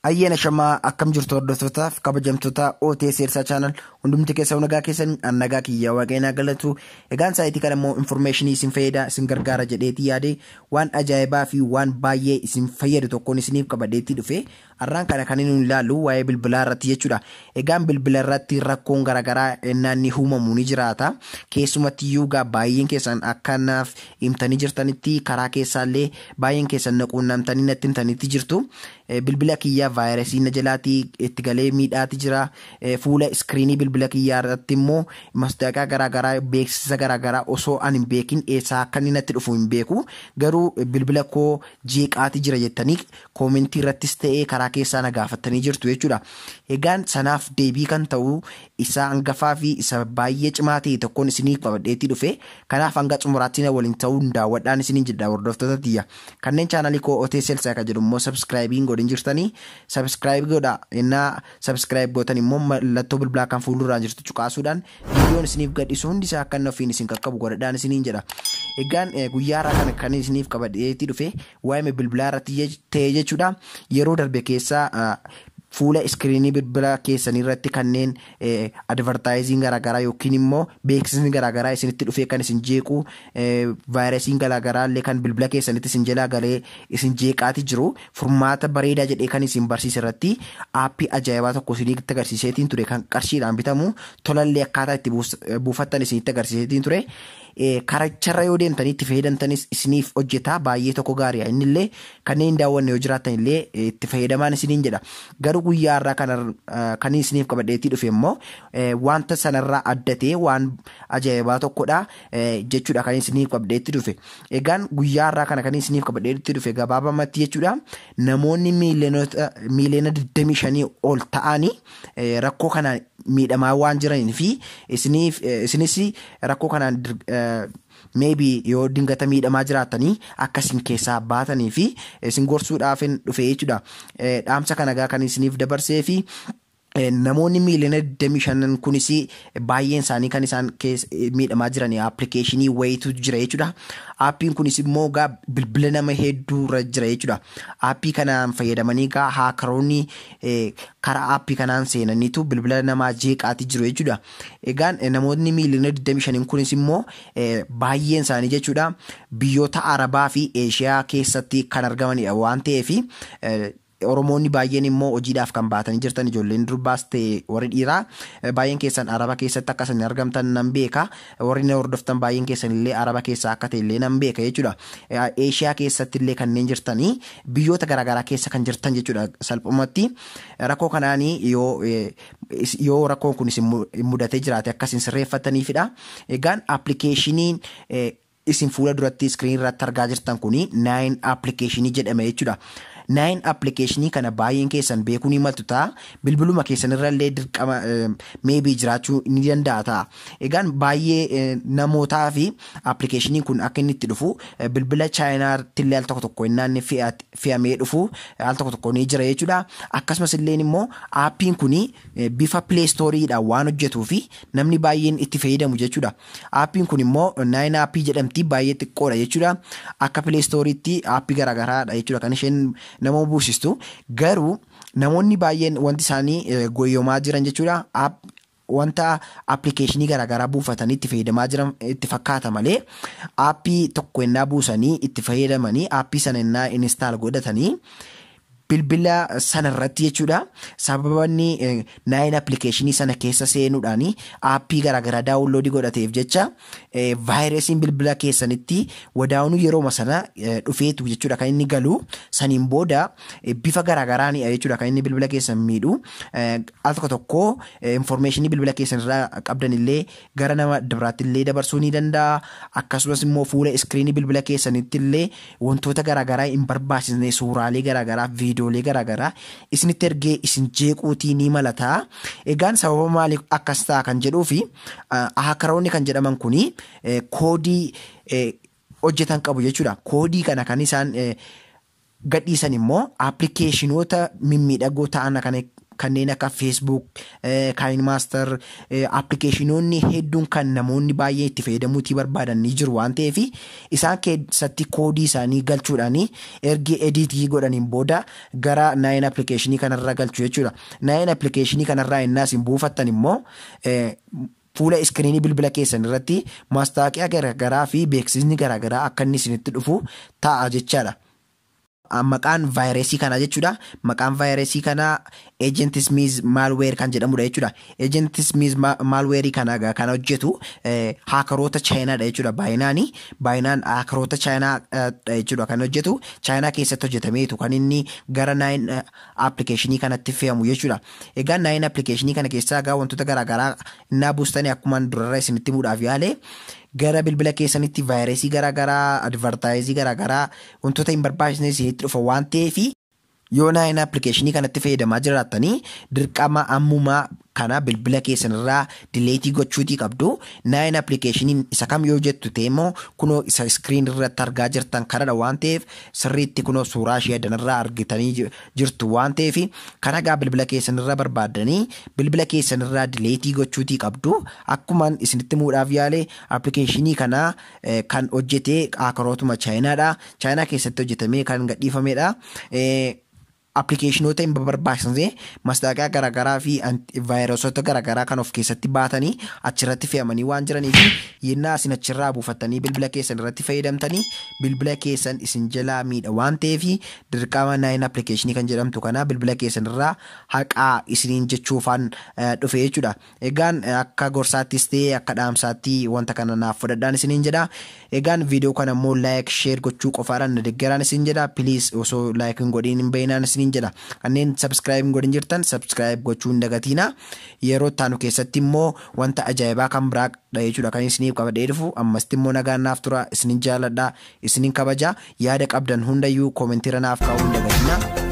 Ayyaana shamaa akkam jirtu hordoftootaaf kabajamtoota OTS Eersaa Channel hundumti keessan nagaa keessan an nagaa kiyya waaqayyoon galatu. Egaan saayitii kana immoo information isin fayyada isin gargaara jedheetii yaade waan ajaa'ibaa fi waan baay'ee isin fayyadu tokkoon isiniif qabadheetii dhufe. Har'aan kana kan inni ilaallu waa'ee bilbilaa irratti jechuudha. Egaan bilbila irratti rakkoon garaagaraa naanni uumamu ni jiraata. Keessumatti iyyuu gaa baay'een keessan akkanaaf himtanii jirtanitti karaa keessaallee baay'een keessan na quunnamtanii natti himtanitti jirtu. Bilbila kiyyaa vaayirasii na jalaatii itti galee miidhaati jira. Fuula iskiriinii bilbila kiyyaa irratti immoo mastaaqaa garaagaraa beeksisa garaagaraa osoo ani hin beekin eessaa akka inni natti dhufu hin beeku. Garuu bilbila koo jeeqaati jira jettanii koomentii irrattis ta'ee karaa keessaa na gaafattanii jirtu jechuudha. Egaan sanaaf deebii kan ta'u isa hangafaa fi isa baay'ee cimaa ta'e tokkoon isiniif qabadheetii dhufe. Kanaaf hanga xumuraatti na waliin ta'uun daawwadhaan isiniin jedha hordoftoota tiyya. Kanneen chaanalii koo OTS Elsaa kan jedhu immoo sabskraayibiin godhin jirtanii sabskraayib godha. Innaa sabskraayib gootan immoo mallattoo bilbilaa kan fuulduraan jirtu cuqaasuudhaan viidiyoon isiniif gadhiisu hundi isaa akka inni ofiin isin qaqqabu godhadhaan isiniin jedha. Egaan guyyaa har'aa kana kan isiniif qabadheetii dhufe waa'ee bilbilaa irratti ta'e jechuudha. Yeroo darbe keessa fuula iskiriinii bilbila keessanii irratti kanneen advertaayiziin garaagaraa yookiin immoo beeksisni garaagaraa isinitti dhufee kan isin jeequ vaayirasiin garaagaraa illee kan bilbila keessanitti isin jalaa galee isin jeeqaati jiru furmaata bareedaa jedhee kan isin barsiise irratti aappii ajaa'ibaa tokko isinitti agarsiiseetiin ture kan qarshiidhaan bitamu tolallee akkaataa itti buufattan isinitti agarsiiseetiin ture. Karacharra yoo deemtanii itti fayyadamtanis isiniif hojjeta baay'ee tokko gaariidha. Innillee kanneen hin daawwanne yoo jiraatan illee itti fayyadamaan isiniin jedha. Garuu guyyaa har'aa kan isiniif qabadheetii dhufe immoo wanta sanarraa adda ta'e waan ajaa'ibaa tokkodha jechuudha kan isiniif qabadheetii dhufe. Egaan guyyaa har'aa kana kan isiniif qabadheetii dhufe gabaabamatti jechuudha. Namoonni miiliyoona 25 ol ta'anii rakkoo kanaan miidhamaa waan jiranii fi isinis rakkoo kanaan maybe yoo dingata miidhamaa jiraatanii akkasiin keessaa baatanii fi isin gorsuudhaaf dhufe jechuudha. Dhaamsa kana gaa kan isiniif dabarsee fi namoonni miiliyoona 25 kunis baay'een isaanii kan isaan miidhamaa jiran appilikeeshinii wayiitu jira jechuudha. Aappiin kunis immoo gaa bilbila nama hedduurra jira jechuudha. Aappii kanaan fayyadamanii gaa haakaroonni karaa aappii kanaan seenaniitu bilbila namaa jeeqaati jiru jechuudha. Egaan namoonni miiliyoona 25 kunis immoo baay'een isaanii jechuudha biyyoota Arabaa fi Eeshiyaa keessatti kan argamanidha waan ta'eef Oromoonni baay'een immoo hojiidhaaf kan baatanii jirtan ijoolleen durbaas ta'e warri dhiiraa baay'een keessan Araba keessatti akka isin argamtan nan beeka. Warri na hordoftan baay'een keessan illee Araba keessaa akka ta'e illee nan beeka jechuudha. Eeshiyaa keessatti illee kanneen jirtanii biyyoota garaagaraa keessa kan jirtan jechuudha. Salphumatti rakkoo kanaanii yoo rakkoon kun isin mudatee jiraate akka isin sirreeffataniifidha. Egaan appilikeeshiniin isin fuula duratti iskiriin irratti argaa jirtan kuni 9 appilikeeshinii jedhama jechuudha. 9 appilikeeshinii kana baay'een keessan beekuu ni maltu ta'a. Bilbiluma keessan irra illee dirqama maybe jiraachuu ni danda'a ta'a. Egaan baay'ee namootaa fi appilikeeshiniin kun akka inni itti dhufu bilbila Chaayinaatti illee al tokko tokko innaan fe'amee dhufu al tokko tokko ni jira jechuudha. Akkasumas illee immoo aappiin kun bifa Play Storeedhaan waan hojjetuu fi namni baay'een itti fayyadamu jechuudha. Aappiin kun immoo 9 aappii jedhamti baay'ee xiqqoodha jechuudha. Akka Play Storeetti aappii garaagaraadha jechuudha kan isheen nama buusistu. Garuu namoonni baay'een wanti isaanii goyyomaa jiran jechuudha. Wanta appilikeeshinii garaagaraa buufatanii itti fayyadamaa jiran itti fakkaata malee aappii tokko ennaa buusanii itti fayyadamanii aappii sana ennaa install godhatanii bilbila sana irratti jechuudha. Sababa inni 9 appilikeeshinii sana keessa seenuudhaan aappii garaagaraa daawunloodii godhateef jecha vaayirasiin bilbila keessanitti wadaa'uun yerooma sana dhufeetu jechuudha kan inni galu. Saniin booda bifa garaagaraan jechuudha kan inni bilbila keessan miidhu. Al tokko tokko infoormeeshinii bilbila keessan irraa qabdan illee gara nama biraatti illee dabarsuu ni danda'a. Akkasumas immoo fuula iskiriinii bilbila keessanitti illee wantoota garaagaraa hin barbaachisne suuraalee garaagaraa viidiyoolee garaagaraa isinitti ergee isin jeequutii ni malata. Egaan sababa maaliif akkas ta'a kan jedhuu fi haakaroonni kan jedhaman kuni koodii hojjetan qabu jechuudha. Koodii kana kan isaan gadhiisan immoo appilikeeshinoota mimmiidhagoo ta'an kana Kanneen akka Facebook, KineMaster, appilikeeshinoonni hedduun kan namoonni baay'ee itti fayyadamuutii barbaadan ni jiru waan ta'eef, isaan keessatti koodii isaanii galchuudhaan ergi ediitii godhaniin booda gara Nine appilikeeshinii kanarra galchu jechuudha. Nine appilikeeshinii kanarraa innaa isin buufattan immoo fuula iskiriinii bilbila keessan irratti maastaaqiyaa garaagaraa fi beeksisni garaagaraa akka inni isinitti dhufu ta'a jechaadha. Maqaan vaayirasii kanaa jechuudha. Maqaan vaayirasii kanaa Agent Smith malware kan jedhamudha jechuudha. Agent Smith malware kana kan hojjetu haakaroota Chaayinaadha jechuudha. Baay'inaani baay'inaan haakaroota Chaayinaa jechuudha kan hojjetu. Chaayinaa keessatti hojjetameetu kan inni gara Nine appilikeeshinii kanatti fe'amu jechuudha. Egaa Nine appilikeeshinii kana keessaa egaa wantoota garaagaraa innaa buustanii, akkuma durarra isinitti himuudhaaf yaale, gara bilbila keessanitti vaayirasii garaagaraa, advertise garaagaraa, wantoota hin barbaachisne isinitti dhufa waan ta'eef, yoo Nine appilikeeshinii kanatti fayyadamaa jiraattanii dirqama ammumaa kana bilbila keessan irraa delete gochuutii qabdu. Nine appilikeeshiniin isa kam yoo jettu ta'e immoo, kunoo isa screen irratti argaa jirtan kanadha waan ta'eef, sirriitti kunoo suuraa ishee adanarraa argitanii jirtu waan ta'eef, kana gaa bilbila keessan irraa barbaaddanii bilbila keessan irraa delete gochuutii qabdu. Akkumaan isinitti himuudhaaf yaale, appilikeeshinii kana kan hojjete haakarootuma Chaayinaadha. Chaayinaa keessatti hojjetamee kan gadhiifamedha. Appilikeeshinoota hin barbaachisne, mastaaqaa garaagaraa fi vaayirasoota garaagaraa kan of keessatti baatanii achirratti fe'amanii waan jiraniif, yennaa isin achirraa buufattanii bilbila keessan irratti fayyadamtanii bilbila keessan isin jalaa miidha waan ta'eef, dirqama Nine appilikeeshinii kan jedhamtu kana bilbila keessan irraa haqaa isiniin jechuufaan dhufe jechuudha. Egaan akka gorsaattis ta'e akka dhaamsaatti wanta kana naaf fudhadhaan isiniin jedha. Egaan viidiyoo kana immoo like, share gochuu qofaadhaan na deeggaraan isin jedha. Please, osoo like hin godhiin hin bahinaan isiniin jedha. Kanneen subscribe hin godhin jirtan subscribe gochuu hin dagatiina. Yeroo itti keessatti immoo wanta ajaa'ibaa kan biraa dha jechuudha kan isiniif qabadhee dhufu. Ammasti immoo nagaan naaf tura. Isinin jaaladha, isinin kabaja. Yaada qabdan hundayyuu koomentii irra naaf kaa'uu hin dagatiina.